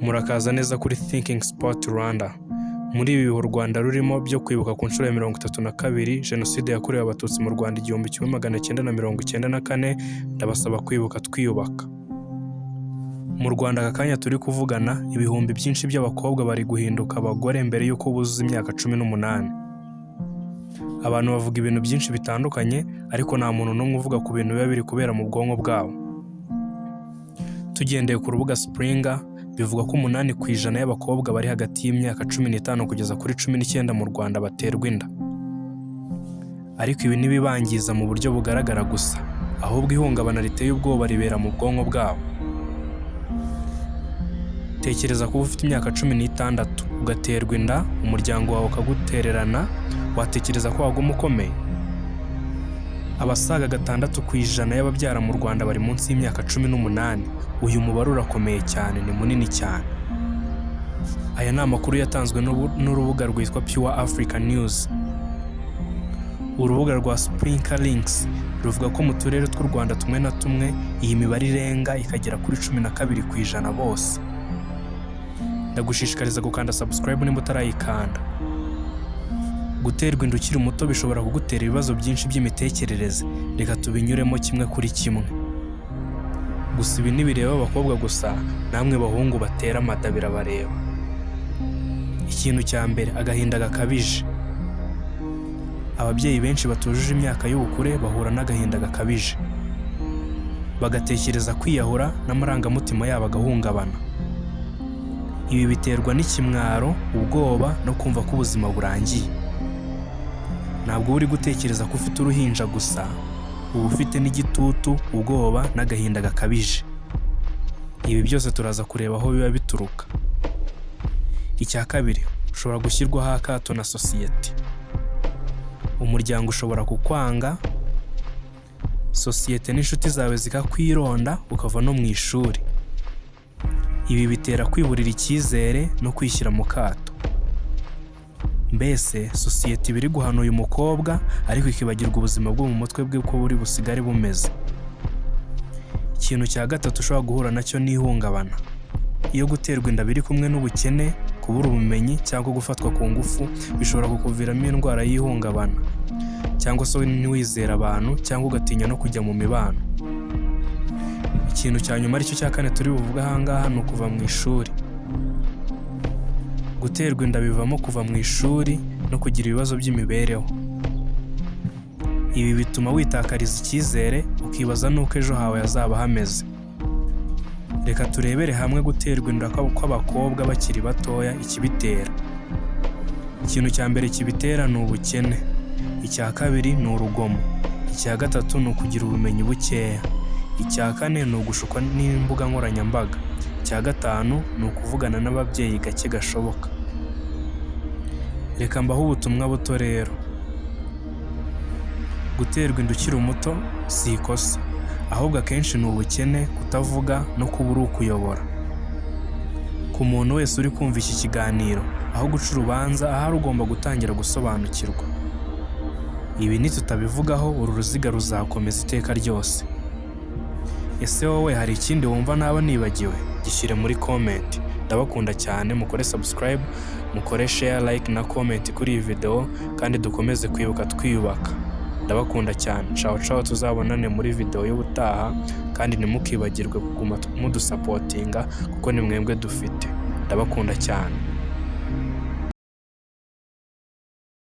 Murakaza neza kuri Thinking Spot Rwanda. Muri ibi bihe u Rwanda rurimo byo kwibuka ku nshuro ya 32 Jenoside yakorewe Abatutsi mu Rwanda 1994, ndabasaba kwibuka twiyubaka. Mu Rwanda aka kanya turi kuvugana, ibihumbi byinshi by'abakobwa bari guhinduka abagore mbere y'uko buzuza imyaka 18. Abantu bavuga ibintu byinshi bitandukanye, ariko nta muntu n'umwe uvuga ku bintu biba biri kubera mu bwonko bwabo. Tugendeye ku rubuga Springer, bivuga ko 8% y'abakobwa bari hagati y'imyaka 15 kugeza kuri 19 mu Rwanda baterwa inda. Ariko ibi ntibibangiza mu buryo bugaragara gusa, ahubwo ihungabana riteye ubwoba ribera mu bwonko bwabo. Tekereza kuba ufite imyaka 16 ugaterwa inda, umuryango wawe ukagutererana, watekereza ko waguma ukomeye? Abasaga 6% y'ababyara mu Rwanda bari munsi y'imyaka 18. Uyu mubare urakomeye cyane, ni munini cyane. Aya ni amakuru yatanzwe n'urubuga rwitwa Pure Africa News. Urubuga rwa Springer Links ruvuga ko mu turere tw'u Rwanda tumwe na tumwe iyi mibare irenga ikagera kuri 12% bose. Ndagushishikariza gukanda subscribe nimba utarayikanda. Guterwa inda ukiri muto bishobora kugutera ibibazo byinshi by'imitekerereze. Reka tubinyuremo kimwe kuri kimwe. Gusa ibi ntibireba abakobwa gusa, namwe bahungu batera amada birabareba. Ikintu cya mbere, agahinda gakabije. Ababyeyi benshi batujuje imyaka y'ubukure bahura n'agahinda gakabije, bagatekereza kwiyahura n'amarangamutima yabo agahungabana. Ibi biterwa n'ikimwaro, ubwoba no kumva ko ubuzima burangiye. Ntabwo uba uri gutekereza ko ufite uruhinja gusa, uba ufite n'igitutu, ubwoba n'agahinda gakabije. Ibi byose turaza kureba aho biba bituruka. Icya kabiri, ushobora gushyirwaho akato na sosiyete. Umuryango ushobora kukwanga, sosiyete n'inshuti zawe zikakwironda, ukava no mu ishuri. Ibi bitera kwiburira icyizere no kwishyira mu kato. Mbese sosiyete iba iri guhana uyu mukobwa, ariko ikibagirwa ubuzima bwo mu mutwe bwe uko buri busigare bumeze. Ikintu cya gatatu ushobora guhura nacyo ni ihungabana. Iyo guterwa inda biri kumwe n'ubukene, kubura ubumenyi cyangwa gufatwa ku ngufu, bishobora kukuviramo indwara y'ihungabana, cyangwa se ntiwizere abantu cyangwa ugatinya no kujya mu mibano. Ikintu cya nyuma, aricyo cya kane turi buvuge aha ngaha, ni ukuva mu ishuri. Guterwa inda bivamo kuva mu ishuri no kugira ibibazo by'imibereho. Ibi bituma witakariza icyizere, ukibaza n'uko ejo hawe hazaba hameze. Reka turebere hamwe guterwa inda kw'abakobwa bakiri batoya ikibitera. Ikintu cya mbere kibitera ni ubukene, icya kabiri ni urugomo, icya gatatu ni ukugira ubumenyi bukeya, icya kane ni ugushukwa n'imbuga nkoranyambaga, icya gatanu ni ukuvugana n'ababyeyi gake gashoboka. Reka mbahe ubutumwa buto rero. Guterwa inda ukiri muto si ikosa, ahubwo akenshi ni ubukene, kutavuga no kubura ukuyobora. Ku muntu wese uri kumva iki kiganiro, aho guca urubanza, ahari ugomba gutangira gusobanukirwa. Ibi nitutabivugaho, uru ruziga ruzakomeza iteka ryose. Ese wowe hari ikindi wumva naba nibagiwe? Gishyire muri comment. Ndabakunda cyane, mukore subscribe, mukore share, like na comment kuri iyi video, kandi dukomeze kwibuka twiyubaka. Ndabakunda cyane. Ciao ciao, tuzabonane muri video y'ubutaha, kandi ntimukibagirwe kuguma mudusupportinga kuko ni mwebwe dufite. Ndabakunda cyane.